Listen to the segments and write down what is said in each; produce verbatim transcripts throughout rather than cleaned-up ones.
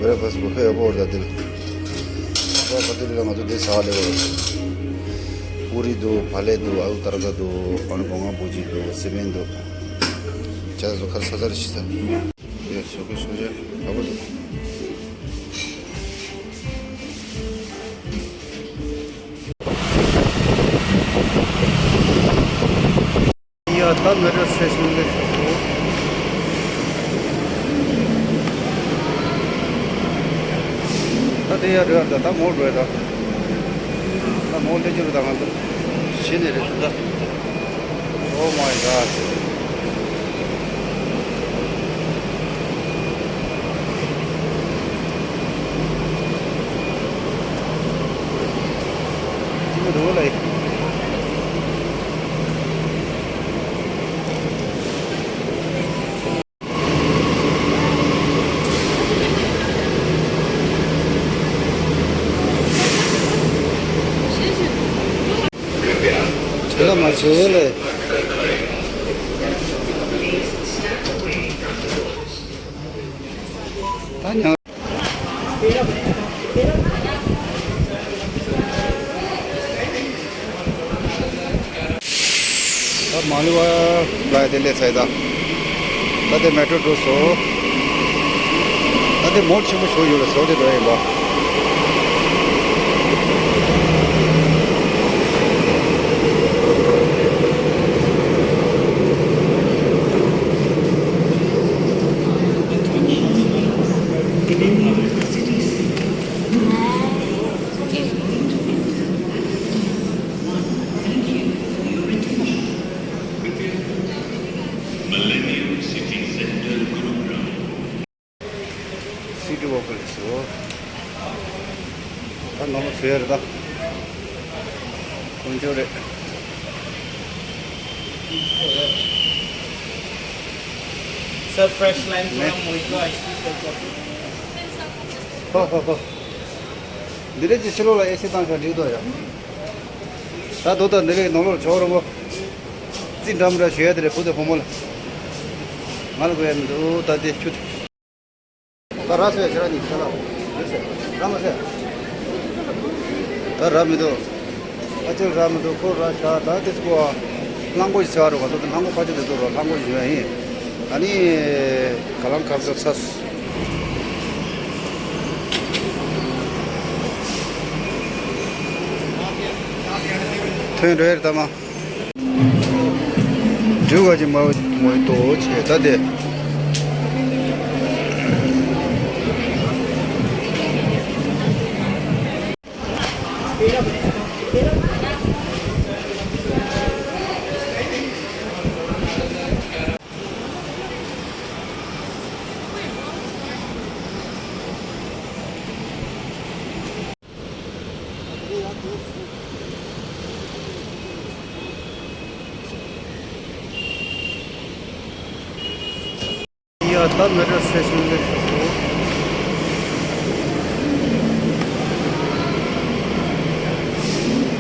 བྷེ་རེག་ཕ་སི་བྷུ་ཕེ་ཡག་པོ་རེད་ད་དེ་ལ། ད་ག་དེ་ལ་ང་ཚོ་དེ་ཟ་ལེ་བ། པུ་རི་འདུག་བ་ལེ་འདུག་ཨ་ལུ་ཏར་ཀ་འདུག་ཨ་ནི་སྒོ་ང་བུ་ཅི་འདུག་སི་མེན་འདུག་ཇ་ཚོ་ཁར་ས་ཚར་ཤི་ས། ཡ་ཞོགས་ཀས་ཤོག་ཇ་ཡག་པོ་འདུག་ཡ་ད་མེ་ཊྲོ་སི་ཊེ་ཤན་ལ་སླེབས་སོང་། ད་དེ་ཡར་འགྲོ་ཡ་ད་ད་མོ་འགྲོ་ཡ་ད། ད་མོ་སླེབས་རྒྱུ་རེད་ད་ང་ཚོ། གཞི་ནས་རེད་ད། Oh my God. བྱེད་ལ་མ་བྱེད་ལེ། ད་ཉང་། ད་མ་ལི་བ་ལ་དེ་ལས་ཚད་ད། ད་དེ་མེ་ཊྲོ་འགྲོ་སོང་། ད་དེ་མོ་ཆེན་པོ་ཞིག་ཡོད་ལ་བཟོ་དེ་འགྲོ་ཡིན་པ། Millennium City Center, Gurugram. སི་ཊི་ཝོག་ལ་སོ། ད་ནང་ལ་ཚོད་ཡ་རེད་ད། དཀོན་མཆོག་རེད། Sir, fresh lime ནས་ཐོ་ཐོ་ཐོ། འདི་རེད་ཀྱི་ཕྱི་ལོགས་ལ་ཨེ་སི་བཏང་ཤག་འགྲིག་འདུག་ཡ། ད་དོ་ད་འདི་རེད་ནང་ལོགས་ཇོ་རོ་མོ། རྩི་འགྲམ་ར་ཞུ་ཡ་དེ་རེད་བུ་དེ་བུ་མོ་ལ། ང་ལ་དགོས་ཡ་མི་འདུག་ད་དེ་ཁྱུ། ད་ར་སོ་ཡ་ཁྱེད་རང་གཉིས་ཁ་ལག་རེད་ཟེར། ར་མ་ཟེར། ད་ར་མི་འདུག་ཨ་ཅག་ར་མི་འདུག་ཁོ་ར་ཤ་ད་དེ་སྐུ་བ། གླང་མགོ་ཞིག་ཟེར་བ་རེད་བ། ད་དེ་གླང་མགོ་ཕ་ཆུ་དེ་ཚོ་ར་གླང་མགོ་ཞིག་ཡོད་ཡིན། ཨ་ནི། ག་ལང་ཁར་ཚོ་ཚ། ཐོན་འགྲོ་ཡ་རེད་ད་མ། འབྲུ་ག་ཅི་མ་མོའི་ཏོ་ཆེ་ད་དེ། ཡ་ད་མེ་ཊྲོ་སི་ཊེ་ཤན་ལ་སླེབས་སོང་།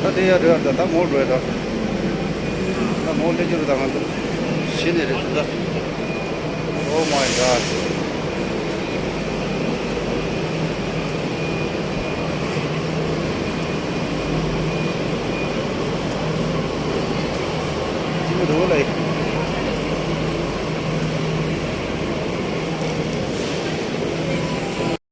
ད་དེ་ཡར་འགྲོ་ཡ་ད་ད་མོ་འགྲོ་ཡ་ད། ད་མོ་སླེབས་རྒྱུ་རེད་ད་ང་ཚོ། གཞི་ནས་རེད་ད། Oh my God.